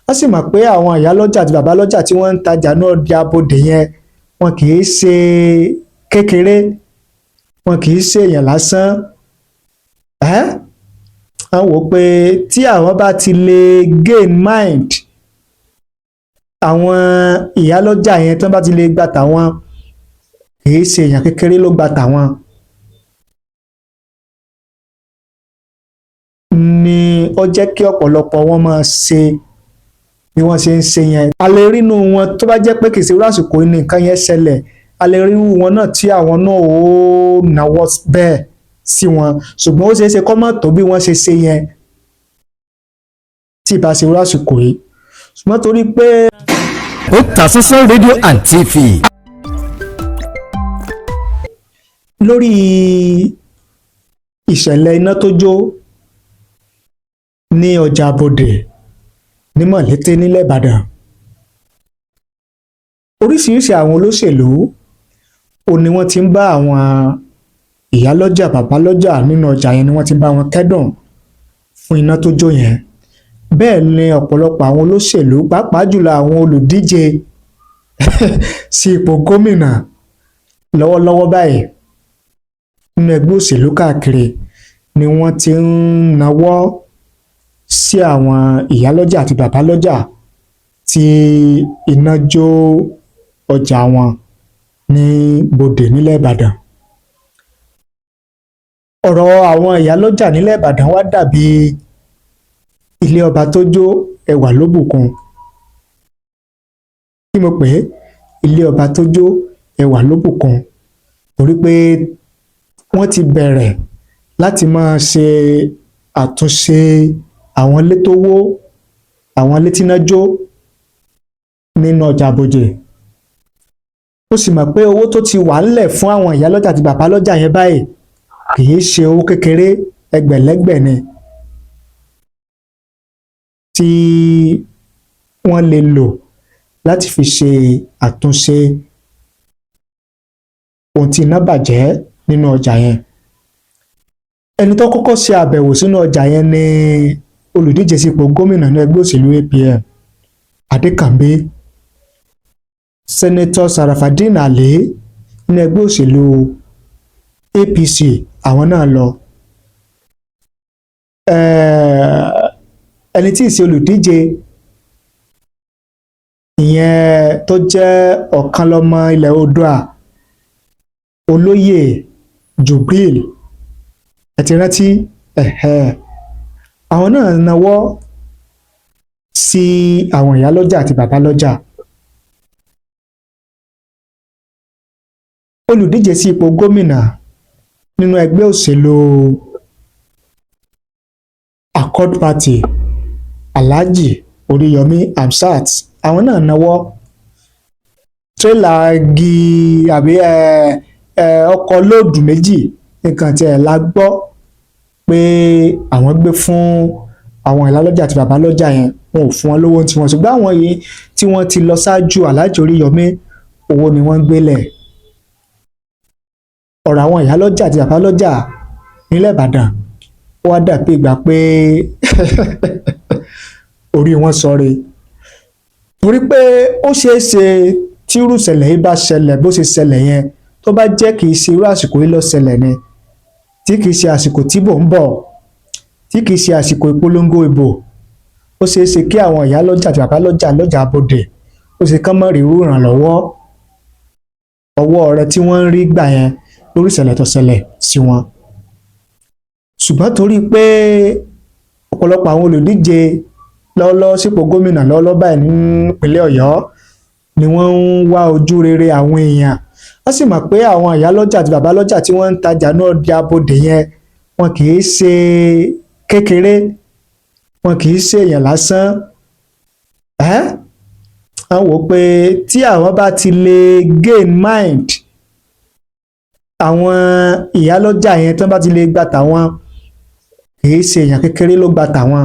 Wọ́n sì mọ̀ pé àwọn ìyálọ́jà àti bàbálọ́jà tí wọ́n ń tajà ní ọjà Bodè yẹn, wọn kì í ṣe kékeré, wọn kì í ṣe èèyàn lásán. Wọ́n wò ó pé tí àwọn bá ti lè gain mind àwọn ìyálọ́jà yẹn, tí wọ́n bá ti lè gba tàwọn, kì í ṣe èèyàn kékeré ló gba tàwọn. Ni ó jẹ́ kí ọ̀pọ̀lọpọ̀ wọn máa ṣe bí wọ́n ṣe ń ṣe yẹn. A lè rí inú wọn tó bá jẹ́ pé kìí ṣe irú àsìkò yìí ni nǹkan yẹn ṣẹlẹ̀, a lè rí irú wọn náà tí àwọn náà ó náwó bẹ́ẹ̀ sí wọn, ṣùgbọ́n ó ṣeé ṣe kó má tó bí wọ́n ṣe ṣe yẹn tí ì bá ṣe irú àsìkò yìí, ṣùgbọ́n torí pé. Otasansan rédíò and TV. Lórí ìṣẹ̀lẹ̀ iná tó jó ní ọjà Bodè ní Mọ̀lété nílẹ̀ Ìbàdàn, oríṣiríṣi àwọn olóṣèlú ò ní wọ́n ti ń bá àwọn ìyálọ́jà, bàbálọ́jà nínú ọjà yẹn ni wọ́n ti ń bá wọn kẹ́dùn fún iná tó jó yẹn. Bẹ́ẹ̀ ni ọ̀pọ̀lọpọ̀ àwọn olóṣèlú, pàápàá jùlọ àwọn olùdíje sí ipò gómìnà lọ́wọ́lọ́wọ́ báyìí nínú ẹgbẹ́ òṣèlú káàkiri, ni wọ́n ti ń nawọ́ sí àwọn ìyálọ́jà àti bàbálọ́jà tí iná jó ọjà wọn ní Bodè nílẹ̀ Ìbàdàn. Ọ̀rọ̀ àwọn ìyálọ́jà nílẹ̀ Ìbàdàn wá dàbí ilé ọba tó jó ẹwà lóbùkún. Kí mo pè é? Ilé ọba tó jó ẹwà lóbùkún, torí pé wọ́n ti bẹ̀rẹ̀ láti máa ṣe àtúnṣe àwọn ilé tó wó, àwọn ilé tíná jó nínú ọjà Bodè. Ó sì mọ̀ pé owó tó ti wà ńlẹ̀ fún àwọn ìyálọ́jà àti bàbálọ́jà yẹn báyìí kì í ṣe owó kékeré, ẹgbẹ̀lẹ́gbẹ̀ ni tí wọ́n lè lò láti fi ṣe àtúnṣe ohun tí iná bàjẹ́ nínú ọjà yẹn. Ẹni tó kọ́kọ́ ṣe àbẹ̀wò sínú ọjà yẹn ni olùdíje sípò gómìnà ní ẹgbẹ́ òṣèlú APM, Adékànbí. Senator Sarafadeen Ali ní ẹgbẹ́ òṣèlú APC, àwọn náà lọ. Ẹni tí ì ṣe olùdíje, ìyẹn tó jẹ́ ọ̀kan lọ́mọ ilẹ̀ Oòduà, Olóyè Jubril, ẹ ti rántí, àwọn náà nawọ́ sí àwọn ìyálọ́jà àti bàbálọ́jà. Olùdíje sí ipò gómìnà nínú ẹgbẹ́ òṣèlú Accord Party, Alhaji Oríyọmí Hamzat, àwọn náà nawọ́. Tírélà igi àbí ọkọ̀ lóòdù méjì nǹkan tí ẹ̀ la gbọ́ pé àwọn gbé fún àwọn ìyálọ́jà àti bàbálọ́jà yẹn. Wọn ò fún wọn lówó tiwọn, ṣùgbọ́n àwọn yìí tí wọ́n ti lọ ṣáájú Alhaji Oríyọmí, owó ni wọ́n ń gbélẹ̀. Ọ̀rọ̀ àwọn ìyálọ́jà àti bàbálọ́jà nílẹ̀ Ìbàdàn ó wá dàbí ìgbà pé orí wọn sọre, torí pé ó ṣeé ṣe tí irú ìṣẹ̀lẹ̀ yìí bá ṣẹlẹ̀ bó ṣe ṣẹlẹ̀ yẹn, tó bá jẹ́ kì í ṣe irú àsìkò yìí ló ṣẹlẹ̀ ni, tí kì í ṣe àsìkò tí ìbò ń bọ̀, tí kì í ṣe àsìkò ìpolongo ìbò, ó ṣeé ṣe kí àwọn ìyálọ́jà àti bàbálọ́jà lọ́jà Bodè, ó ṣe kán mọ́ rí irú ìrànlọ́wọ́ ọwọ́ rẹ tí wọ́n ń rí gbà yẹn lórí ìṣẹ̀lẹ̀ tó ṣẹlẹ̀ sí wọn. Ṣùgbọ́n torí pé ọ̀pọ̀lọpọ̀ àwọn olùdíje lọ́wọ́lọ́wọ́ sípò gómìnà lọ́wọ́lọ́wọ́ báyìí nípínlẹ̀ Ọ̀yọ́ ni wọ́n ń wá ojú rere àwọn èèyàn, wọ́n sì mọ̀ pé àwọn ìyálọ́jà àti bàbálọ́jà tí wọ́n ń tajà ní ọjà Bodè yẹn, wọn kì í ṣe kékeré, wọn kì í ṣe èèyàn lásán. Wọ́n wò ó pé tí àwọn bá ti lè gain mind àwọn ìyálọ́jà yẹn, tí wọ́n bá ti lè gba tàwọn, kì í ṣe èèyàn kékeré ló gba tàwọn.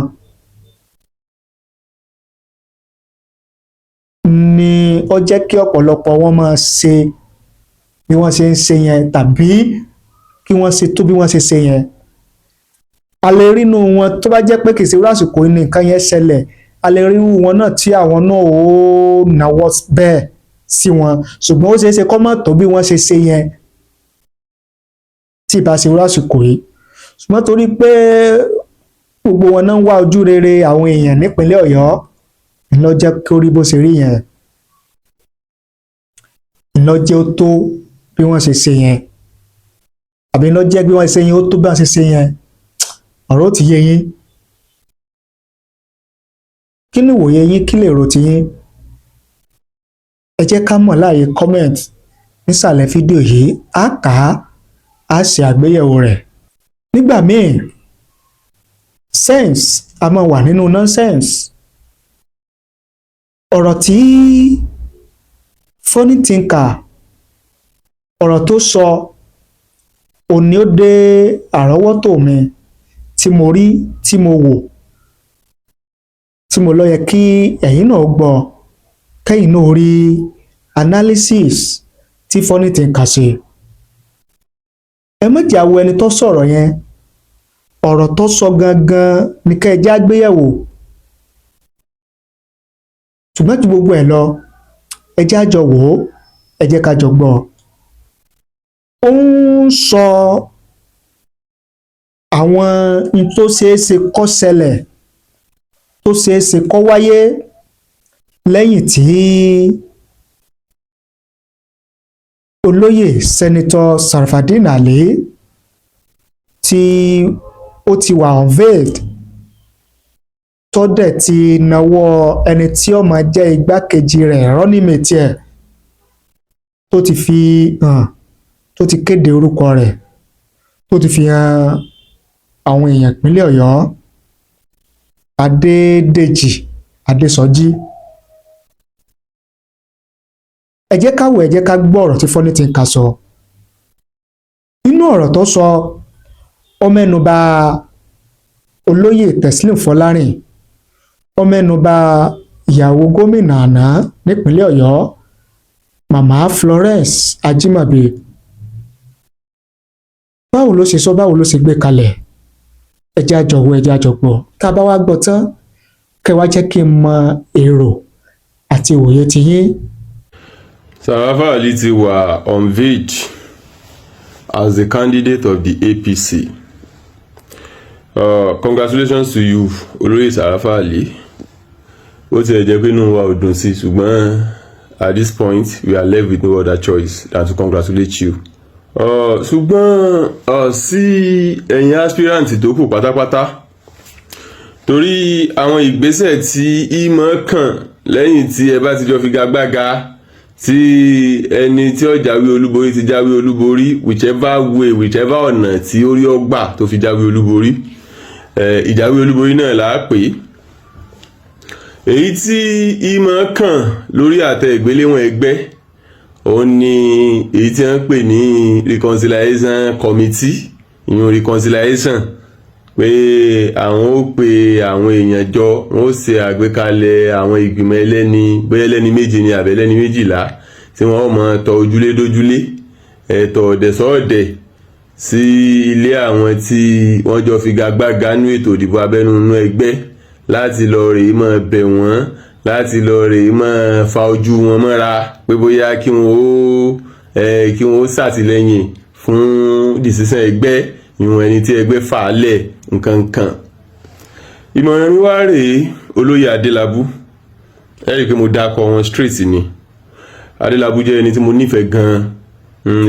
Ni ó jẹ́ kí ọ̀pọ̀lọpọ̀ wọn máa ṣe bí wọ́n ṣe ń ṣe yẹn, tàbí kí wọ́n ṣe tó bí wọ́n ṣe ṣe yẹn. A lè rí inú wọn tó bá jẹ́ pé kìí ṣe irú àsìkò yìí ni nǹkan yẹn ṣẹlẹ̀, A lè rí irú wọn náà tí àwọn náà ó náwó bẹ́ẹ̀ sí wọn, ṣùgbọ́n ó ṣeé ṣe kó má tó bí wọ́n ṣe ṣe yẹn tí ìbá ṣe irú àsìkò yìí. Ṣùgbọ́n torí pé gbogbo wọn náà ń wá ojú rere àwọn èèyàn nípínlẹ̀ Ọ̀yọ́ ńlọ jẹ́ kó rí bó ṣe rí yẹn, ńlọ jẹ́ ó tó bí wọ́n ṣe ṣe yẹn, àbí ńlọ jẹ́ bí wọ́n ṣe yẹn ó tó bí wọ́n ṣe ṣe yẹn. Ọ̀rọ̀ ó ti yé yín. Kí ni ìwòye yín? Kí lèrò tiyín? Ẹ jẹ́ ká mọ̀ láàyè comment nísàlẹ̀ fídíò yìí. Á kà á, á ṣe àgbéyẹ̀wò rẹ̀. Nígbà míì, sense a máa wà nínú nonsense. Ọ̀rọ̀ tí Funny Thinker, ọ̀rọ̀ tó sọ òní, ó dé àrọ́wọ́tò mi tí mo rí, tí mo wò, tí mo lọ yẹ kí ẹ̀yin náà gbọ́, kẹ́yìn náà rí analysis tí Funny Thinker ṣe. Ẹ má jẹ́ àwọ ẹni tó sọ̀rọ̀ yẹn, ọ̀rọ̀ tó sọ gangan ní kẹ́ ẹ já gbéyẹ̀wò. Ṣùgbọ́n ju gbogbo ẹ̀ lọ, ẹ jẹ́ á jọ wò ó, ẹ jẹ́ ká jọ gbọ́. Ó ń sọ àwọn n tó ṣeé ṣe kó ṣẹlẹ̀, tó ṣeé ṣe kó wáyé lẹ́yìn tí olóyè Senator Sarafadeen Ali tí ó ti wà unveiled, tó dẹ̀ ti nawọ́ ẹni tí ó máa jẹ́ igbákejì rẹ̀, running mate ẹ̀, tó ti fi hàn, tó ti kéde orúkọ rẹ̀, tó ti fi hàn àwọn èèyàn ìpínlẹ̀ Ọ̀yọ́, Adédèjì Adésọjí. Ẹ jẹ́ ká wò, ẹ jẹ́ ká gbọ́ ọ̀rọ̀ tí Funny Thinker sọ. Nínú ọ̀rọ̀ tó sọ, ó mẹ́nuba olóyè Teslim Fọlárìn, ó mẹ́nuba ìyàwó gómìnà àná nípínlẹ̀ Ọ̀yọ́, Màmá Florence Ajímọ̀bí. Báwo ló ṣe sọ? Báwo ló ṣe gbé kalẹ̀? Ẹ jẹ́ á jọ wò, ẹ jẹ́ á jọ gbọ́. Tá a bá wá gbọ́ tán, kẹ́ wá jẹ́ kí n mọ èrò àti ìwòye tiyín. Sarafa Ali ti wà unveiled as the candidate of the APC. Congratulations to you, Olóyè Sarafa Ali. Ó tiẹ̀ jẹ́ pé inú wa ò dùn sí, ṣùgbọ́n at this point we are left with no other choice than to congratulate you. Ṣùgbọ́n sí ẹ̀yin aspirant tó kù pátápátá, torí àwọn ìgbésẹ̀ tí ìmọ̀ kàn lẹ́yìn tí ẹ bá ti jọ figagbága, tí ẹni tí ó jáwé olúborí ti jáwé olúborí, whichever way, whichever ọ̀nà tí ó rí ọgbà tó fi jáwé olúborí, ìjáwé olúborí náà là á pè é. Èyí tí ìmọ̀ kàn lórí àtẹ ìgbéléwọ̀n ẹgbẹ́ òun ni èyí tí wọ́n ń pè ní reconciliation committee. Ìyún reconciliation pé àwọn ó pe àwọn èèyàn jọ, wọ́n ó ṣe àgbékalẹ̀ àwọn ìgbìmọ̀ ẹlẹ́ni, bóyá ẹlẹ́ni 7 ni àbí ẹlẹ́ni 12, tí wọ́n mọ̀ tọ ojúlé dójúlé, ẹ̀tọ́ ọ̀dẹ̀ sọ́ọ̀dẹ̀ sí ilé àwọn tí wọ́n jọ figagbága nú ètò ìdìbò abẹ́nú inú ẹgbẹ́, láti lọ rèé máa bẹ̀ wọ́n, láti lọ rèé máa fa ojú wọn mọ́ra pé bóyá kí wọ́n ó ṣàtìlẹ́yìn fún decision ẹgbẹ́, ìwọ̀n ẹni tí ẹgbẹ́ fà á lẹ̀ nǹkankan. Ìmọ̀ràn mi wá rèé, Olóyè Adélábù. Ẹ rí i pé mo dákọ̀ wọn straight ni. Adélábù jẹ́ ẹni tí mo nífẹ̀ẹ́ gan-an.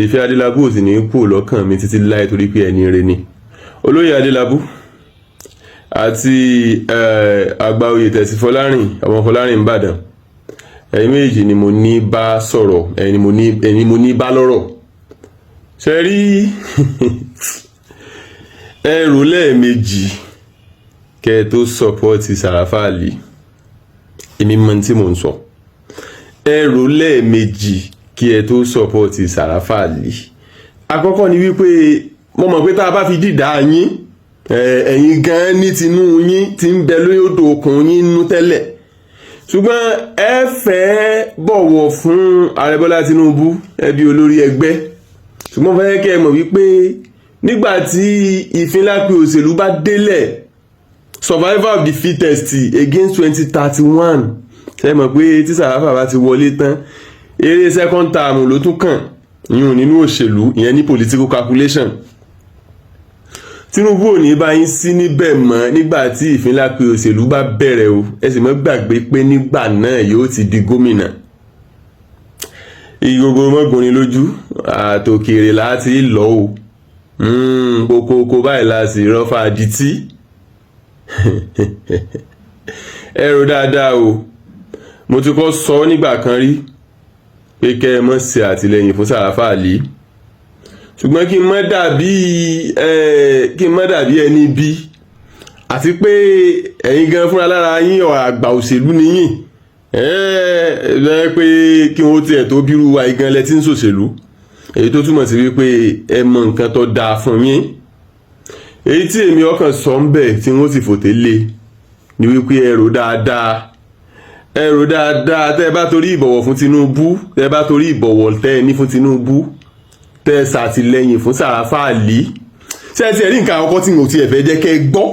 Ìfẹ́ Adélábù ò sì ní kú lọ́kàn mi títí láì, torí pé ẹni rere ni Olóyè Adélábù àti àgbà oyè Tẹ̀sí Fọlárìn, ọmọ Fọlárìn Ìbàdàn. Ẹ̀yin méjì ni mo ní bá sọ̀rọ̀, ẹ̀yin mo ní bá lọ́rọ̀. Ṣe rí, ẹ rò lẹ́ẹ̀mejì kẹ́ ẹ tó support Sàràfà Àlì. Èmi mọ tí mò ń sọ. Ẹ rò lẹ́ẹ̀mejì kí ẹ tó support Sàràfà Àlì. Àkọ́kọ́ ni wípé mo mọ̀ pé tá a bá fi dìdá yín, ẹ̀yin gan ní tinú yín ti ń bẹ lórí odò okùn yín nú tẹ́lẹ̀, ṣùgbọ́n ẹ fẹ́ bọ̀wọ̀ fún Ààrẹ Bọ́lá Tinubu, ẹbí olórí ẹgbẹ́. Ṣùgbọ́n fẹ́ kẹ́ ẹ mọ̀ wípé nígbà tí ìfínlápẹ́ òṣèlú bá délẹ̀ Survival of the fittest against 2031. Ṣe mọ̀ pé tí Sàràfà bá ti wọlé tán, eré second term ló tún kàn yún nínú òṣèlú, ìyẹn ní political calculation. Tinubu ò ní bá yín sí níbẹ̀ mọ́ nígbà tí ìfínlápẹ́ òṣèlú bá bẹ̀rẹ̀ o. Ẹ sì mọ́ gbàgbé pé nígbà náà yóò ti di gómìnà. Ìgògò mọ́gbìnrin lójú àtòkèrè láti lọ o. Kókókó báyìí la sì rọ́fà adití. Ẹ rò dáadáa o. Mo ti kọ́ sọ nígbà kan rí pé kẹ́ ẹ mọ̀ ṣe àtìlẹ́yìn fún Sàràfà Àlì, ṣùgbọ́n kí n má dàbí ẹni bí àti pé ẹ̀yin gan fúnra lára yín, àgbà òṣèlú nìyìn ẹ pé kí wọ́n tiẹ̀ tó bírú wa igan lẹ tí ń ṣòṣèlú, èyí tó túmọ̀ sí wípé ẹ mọ nǹkan tó dáa fún yín. Èyí tí èmi ọkàn sọ ń bẹ̀ tí wọ́n sì fòté lé ni wípé ẹ rò dáadáa, ẹ rò dáadáa. Tẹ́ ẹ bá torí ìbọ̀wọ̀ fún Tinubu, tẹ́ ẹ bá torí ìbọ̀wọ̀ tẹ́ ẹ ní fún Tinubu, tẹ́ ẹ ṣàtìlẹ́yìn fún Sàràfà Àlì, ṣé ẹ ti rí nǹkan àkọ́kọ́ tí mo ti ẹ̀ fẹ́ jẹ́ kẹ́ ẹ gbọ́,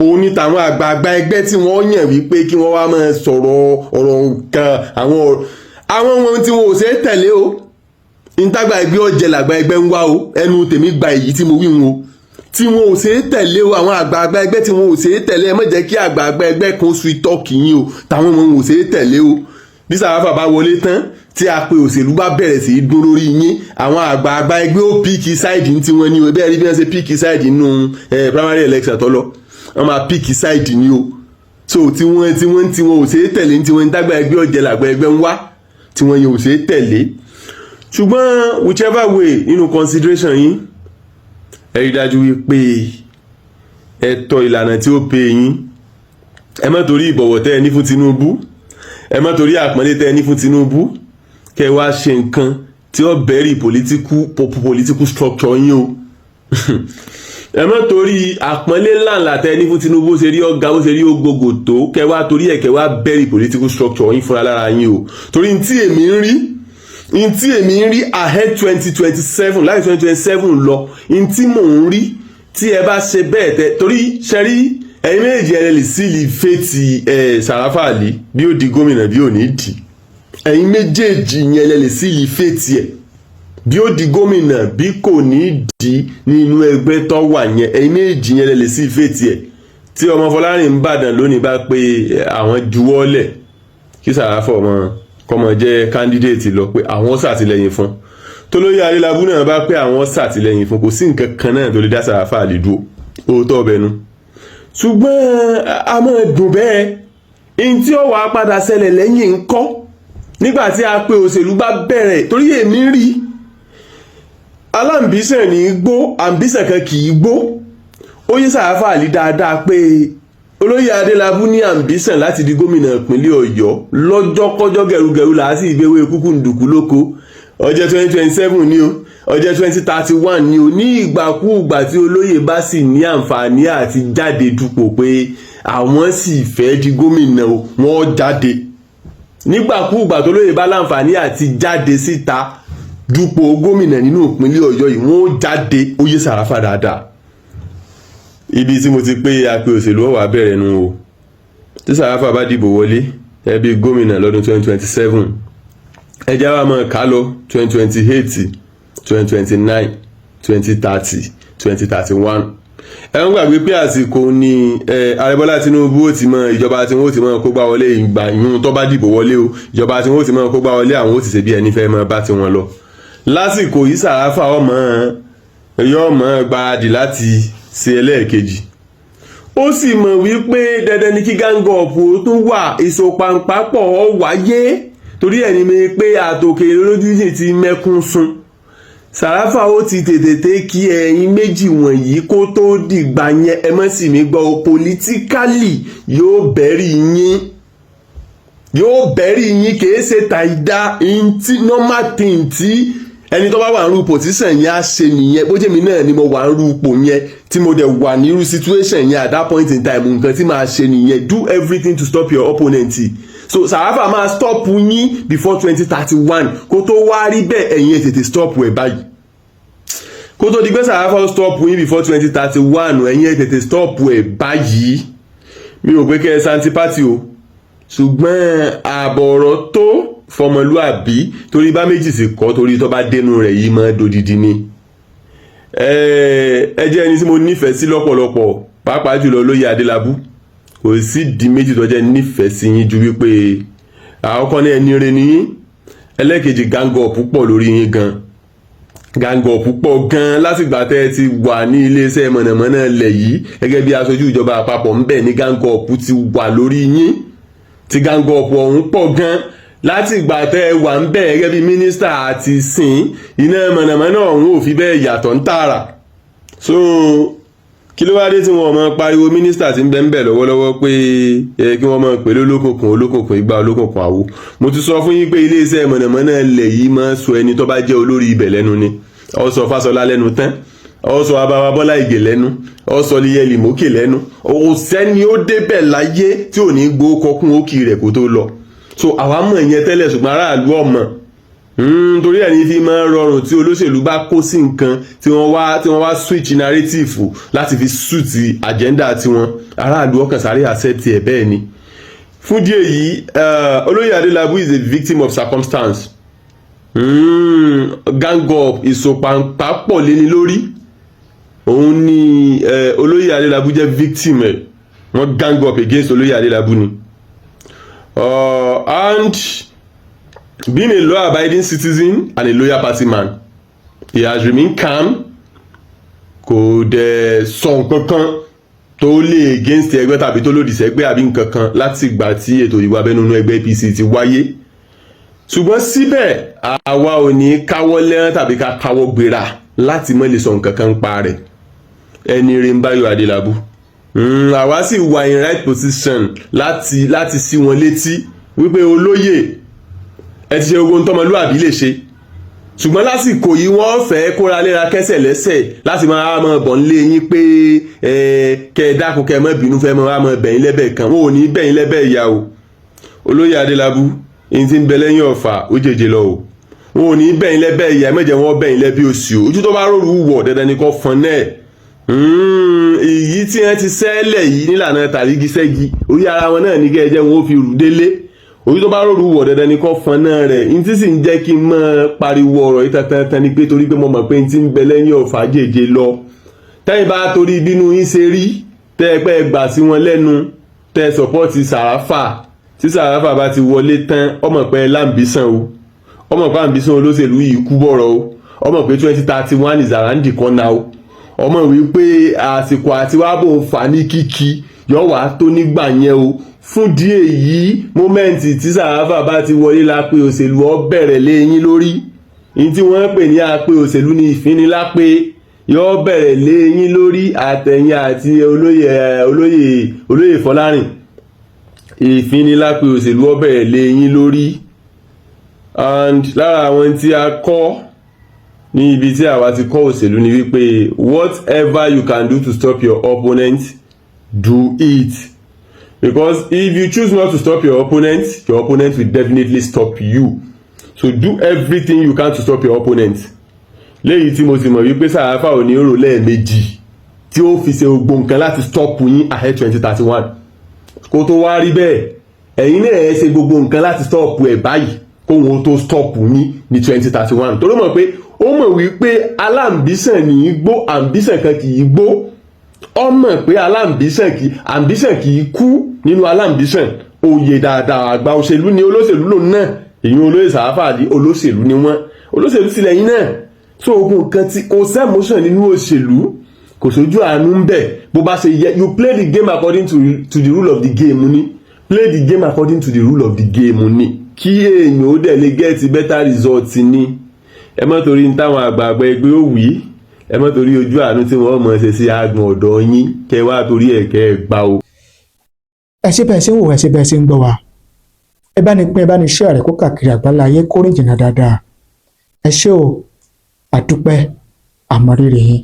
òun ni tàwọn àgbààgbà ẹgbẹ́ tí wọ́n yàn wípé kí wọ́n wá máa sọ̀rọ̀ ọ̀rọ̀ nǹkan àwọn ohun tí wọn ò ṣe é tẹ̀lé o. Ìtagbà ẹgbẹ́ ọ̀jẹ̀ làgbà ẹgbẹ́ ń wá o. Ẹnu tèmi gba èyí tí mo wí wọn o, tí wọn ò ṣe é tẹ̀lé o. Àwọn àgbààgbà ẹgbẹ́ tí wọn ò ṣe é tẹ̀lé, ẹ má jẹ́ kí àgbààgbà ẹgbẹ́ kan sweet talk yín o. Táwọn wọn ò ṣe é tẹ̀lé o. Bí Sàràfà bá wọlé tán, tí a pe òṣèlú bá bẹ̀rẹ̀ sí í dún lórí yín, àwọn àgbààgbà ẹgbẹ́ ó pick side ní tiwọn ní o. Bẹ́ẹ̀ rí bí wọ́n ṣe pick side nínú primary election tó lọ, wọ́n máa pick side ní o. So tí wọ́n ò ṣe é tẹ̀lé ní tiwọn, dágbà ẹgbẹ́ ọ̀jẹ̀ làgbà ẹgbẹ́ ń wá, tí wọ́n yẹn ò ṣe é tẹ̀lé. Ṣùgbọ́n whichever way, nínú consideration yín, ẹ rí dájú wípé ẹ tọ ìlànà tí ó pè yín. Ẹ má torí ìbọ̀wọ̀ tẹ́ ẹ ní fún Tinubu, ẹ má torí àpọ́nlé tẹ́ ẹ ní fún Tinubu, kẹ́ ẹ wá ṣe nǹkan tí ó bury political structure yín o. Ẹ má torí àpọ́nlé ńláńlá tẹ́ ẹ ní fún Tinubu, bó ṣe rí ọ̀gá, bó ṣe rí ògògò tó, kẹ́ wá torí ẹ̀ kẹ́ wá bury political structure yín fúnra lára yín o. Torí n tí èmi ń rí ahead 2027, láti 2027 lọ, n tí mò ń rí tí ẹ bá ṣe bẹ́ẹ̀ tẹ torí ṣe rí, ẹ̀yin méjì ẹ lè seal fate ẹ̀ Sàràfà Àlì, bí ó di gómìnà, bí ò ní dì. Ẹ̀yin méjèèjì yẹn lè seal fate ẹ̀, bí ó di gómìnà, bí kò ní dì nínú ẹgbẹ́ tó wà yẹn. Ẹ̀yin méjèèjì yẹn lè seal fate ẹ̀. Tí ọmọ Fọlárìn ń bàdàn lónìí bá pé àwọn juwọ́lẹ̀ kí Sàràfà ọmọ kọ́mọ jẹ́ candidate lọ, pé àwọn ṣàtìlẹ́yìn fún, tólóyè Adélábù náà bá pé àwọn ṣàtìlẹ́yìn fún, kò sí nǹkan kan náà tó lè dá Sàràfà Àlì dúró. Òótọ́ ọbẹ̀ nu, ṣùgbọ́n a máa dùn bẹ́ẹ̀. In tí ó wàá padà ṣẹlẹ̀ lẹ́yìn ńkọ́, nígbà tí a pé òṣèlú bá bẹ̀rẹ̀? Torí èmi rí aláǹbísàn ní gbó, àǹbísàn kan kì í gbó. Ó yé Sàràfà Àlì dáadáa pé olóyè Adélábù ní ambition láti di gómìnà ìpínlẹ̀ Ọ̀yọ́ lọ́jọ́kọ́jọ́. Gẹ̀rúgẹ̀rú là á sì gbéwé kúkú ndùkú lóko. Ọjọ́ 2027 ni o, ọjọ́ 2031 ni o, ní ìgbàkúùgbà tí olóyè bá sì ní àǹfààní àti jáde dupò pé àwọn sì fẹ́ di gómìnà o, wọ́n jáde. Nígbàkúùgbà tó lóye bá láǹfààní àti jáde síta dupò gómìnà nínú ìpínlẹ̀ Ọ̀yọ́ yìí, wọ́n jáde. Ó yé Sàràfà dáadáa. Ibi tí mo ti pé apẹ òṣèlú ọ̀wà bẹ̀rẹ̀ nu o. Tí Sàràfà bá dìbò wọlé ẹbí gómìnà lọ́dún 2027, ẹjẹ́ wa máa ká lọ 2028, 2029, 2030, 2031. Ẹ ń gbàgbé pé àsìkò ni Ààrẹ Bọ́lá Tinubu ó ti mọ ìjọba tí wọ́n ó ti mọ kó gbá wọlé. Ìgbà yún tó bá dìbò wọlé o, ìjọba tí wọ́n ó ti mọ kó gbá wọlé, àwọn ó ti ṣe bí ẹni fẹ́ mọ bá tiwọn lọ. Lásìkò yìí, Sàràfà ọmọ yóò mọ gbáradì láti ṣe ẹlẹ́ẹ̀kejì. Ó sì mọ̀ wípé dandan ni kí gang up tún wà, ìsopàǹpàpọ̀ ọ wáyé. Torí ẹ̀ ní mi pé àtòkè lójú ti mẹ́kún sun. Sàràfà ó ti tètè tẹ́ kí ẹ̀yin méjì wọ̀nyí kó tó dìgbà yẹn. Ẹ mọ̀ sí mi gbọ́, politically yóò bury yín, yóò bury yín. Kìí ṣe tàìdá ntí, normal thing tí ẹni tó bá wà nírú position yẹn á ṣe nìyẹn. Bó jẹ́ mi náà ni mo wà nírú ipò yẹn, tí mo dẹ̀ wà nírú situation yẹn at that point in time, nǹkan tí màá ṣe nìyẹn: do everything to stop your opponent. So Sàràfà máa stop yín before 2031. Kó tó wá rí bẹ́ẹ̀, ẹ̀yin ẹ̀ tètè stop ẹ̀ báyìí. Kó tó di pé Sàràfà stop yín before 2031, ẹ̀yin ẹ̀ tètè stop ẹ̀ báyìí. Mi ò pé kẹ́ ẹ ṣe anti-party o, ṣùgbọ́n ààbọ̀ ọ̀rọ̀ tó fọmọlúàbí, torí bá méjì sì kọ́, torí tó bá dénú rẹ̀ yìí mọ́ dodidi ni. Ẹ jẹ́ ẹni tí mo nífẹ̀ẹ́ sí lọ́pọ̀lọpọ̀, pàápàá jùlọ olóyè Adélábù. Kò sí di méjì tó jẹ́ nífẹ̀ẹ́ sí yín ju wípé àkọ́kọ́ ní ẹni rẹ ni yín, ẹlẹ́kejì, gang up pọ̀ lórí yín gan, gang up pọ̀ gan látìgbà tẹ́ ẹ ti wà ní iléeṣẹ́ mọ̀nàmọ́ná ilẹ̀ yìí gẹ́gẹ́ bí aṣojú ìjọba àpapọ̀ ńbẹ̀ ní gang up ti wà lórí yín, tí gang up ọ̀hún pọ̀ gan látìgbà tẹ́ ẹ wà ńbẹ̀ gẹ́gẹ́ bí mínísítà àti sìn. Iná mọ̀nàmọ́ná ọ̀hún ò fi bẹ́ẹ̀ yàtọ̀ ń tààrà. So kí ló wá dé tí wọn mọ pariwo mínísítà tí ń bẹ ń bẹ lọ́wọ́lọ́wọ́ pé ẹ kí wọ́n mọ̀ pé lólókùnkùn, olókùnkùn igba, olókùnkùn àwo? Mo ti sọ fún yín pé iléeṣẹ́ mọ̀nàmọ́ná ilẹ̀ yìí máa ń sọ ẹni tó bá jẹ́ olórí ibẹ̀ lẹ́nu ni. Ó sọ Fáṣọlá lẹ́nu tán, ó sọ Abawa Bọ́lá Ìgè lẹ́nu, ó sọ Liyel Imoke lẹ́nu. Ó sẹ́ni ó débẹ̀ láyé tí ò ní gbó kọkún òkì rẹ̀ kó tó lọ. So àwa mọ̀ ìyẹn tẹ́lẹ̀, ṣùgbọ́n aráàlú ọ̀mọ̀ torí ẹ̀ ní fi máa ń rọrùn tí olóṣèlú bá kó sí nǹkan tí wọ́n wá switch narrative láti fi suit agenda tiwọn, aráàlú ọkàn sáré accept ẹ̀ bẹ́ẹ̀ ni. Fún díẹ̀ yìí, olóyè Adélábù is a victim of circumstance. Gang up, ìsopàǹpá pọ̀ léni lórí. Òun ni olóyè Adélábù jẹ́ victim ẹ̀. Wọ́n gang up against olóyè Adélábù ni. And being a law-abiding citizen and a loyal party man, he has remained calm. Kò dẹ̀ sọ nǹkan kan tó lè against ẹgbẹ́ tàbí tó lòdì sẹ́gbẹ́ àbí nǹkan kan láti ìgbà tí ètò ìwà abẹ́nú inú ẹgbẹ́ APC ti wáyé. Ṣùgbọ́n síbẹ̀, àwa ò ní káwọ́ lẹ́rán tàbí ká káwọ́ gbéra láti má lè sọ nǹkan kan pa rẹ̀. Ẹni rí ń Báyọ̀ Adélábù, àwa sì wà in right position láti sí wọn létí wípé olóyè, ẹ ti ṣe gbogbo ohun tọmọlúàbí lè ṣe, ṣùgbọ́n lásìkò yìí, wọ́n fẹ́ kóra léra kẹ́sẹ̀ lẹ́sẹ̀ láti máa mọ̀ bọ̀ nílé yín pé ẹ kẹ́ ẹ dákun, kẹ́ ẹ má bínú, fẹ́ máa mọ̀ bẹ̀yìn lẹ́bẹ̀ kan. Wọn ò ní bẹ̀yìn lẹ́bẹ̀ ìyá o. Olóyè Adélábù, èyí tí ń bẹ lẹ́yìn ọ̀fà ó jèjì lọ o. Wọn ò ní bẹ̀yìn lẹ́bẹ̀ ìyá, ẹ má jẹ́ wọ́n bẹ̀yìn lẹ́bí òsì o. Ojú tó bá rọrùn wọ̀, dandan ni kò fọn náà. Èyí tí wọ́n ti sẹ́lẹ̀ yìí nílànà tàrígi sẹ́gi orí ara wọn náà ní kẹ́ ẹ jẹ́ wọn ó fi rù délé. Orí tó bá rọrùn wọ̀, dandan ni kò fọn náà rẹ̀. N tí sì ń jẹ́ kí n máa pariwo ọ̀rọ̀ yìí tantan ni pé torí pé mo mọ̀ pé n tí ń bẹ lẹ́yìn ọ̀fà jèjì lọ. Tẹ́yìn bá torí bínú yín ṣe rí, tẹ́ ẹ pẹ́ gbà sí wọn lẹ́nu, tẹ́ ẹ support Sàráfà, tí Sàráfà bá ti wọlé tán, ọmọ pé l'ambition o, ọmọ pé ambition olóṣèlú yìí kú bọ̀rọ̀ o, ọmọ pé 2031 is around the corner o, ọmọ wípé àsìkò àti wàá bò ń fà ní kíkí yọ wá tó nígbà yẹn o. Fún díẹ̀ yìí, moment tí Sàráfà bá ti wọlé la pé òṣèlú ọ bẹ̀rẹ̀ lé yín lórí. Ní tí wọ́n pè ní apẹ òṣèlú ní ìfinilápé yọ bẹ̀rẹ̀ lé yín lórí, àtẹ̀yìn àti olóyè Fọlárìn. Ìfinilápé òṣèlú ọ bẹ̀rẹ̀ lé yín lórí. And lára àwọn tí a kọ́ ní ibi tí àwa ti kọ́ òṣèlú ni wípé whatever you can do to stop your opponent, do it, because if you choose not to stop your opponent, your opponent will definitely stop you. So do everything you can to stop your opponent. Léyìí tí mo sì mọ̀ wípé Sàráfà ò ní rò lẹ́ẹ̀mejì tí ó fi ṣe gbogbo nǹkan láti stop yín ahead 2031. Kó tó wá rí bẹ́ẹ̀, ẹ̀yin náà ẹ ṣe gbogbo nǹkan láti stop ẹ̀ báyìí kóhun ó tó stop yín ní 2031, torí mọ̀ pé ó mọ̀ wípé al'ambition ní í gbó, ambition kan kì í gbó. Ó mọ̀ pé al'ambition kì ambition kì í kú nínú al'ambition. Oyè dáadáa, àgbà òṣèlú ni olóṣèlú lòun náà. Èyí olóyè Sàráfà àdí, olóṣèlú ni wọ́n, olóṣèlú sílẹ̀ yín náà. So ogun nǹkan tí kò sí emotion nínú òṣèlú, kò sójú àánú ń bẹ̀. Bó bá ṣe yẹ, you play the game according to the rule of the game ni. Play the game according to the rule of the game ni, kí èèyàn ó dẹ̀ lè get better result ni. Ẹ má torí ní táwọn àgbààgbà ẹgbẹ́ ó wí, ẹ má torí ojú àánú tí wọ́n mọ̀ ṣe sí agbọ̀n ọ̀dọ̀ yín, kẹ wá torí ẹ̀ kẹ́ ẹ gbà o. Ẹ ṣé bẹ́ẹ̀ ṣe ń wò, ẹ ṣé bẹ́ẹ̀ ṣe ń gbọ́ wa. Ẹ bá ní pín, ẹ bá ní share rẹ̀ kó káàkiri àgbáńlá ayé, kó rìn jìnnà dáadáa. Ẹ ṣé o, àdúpẹ́, àmọ̀rírì yín.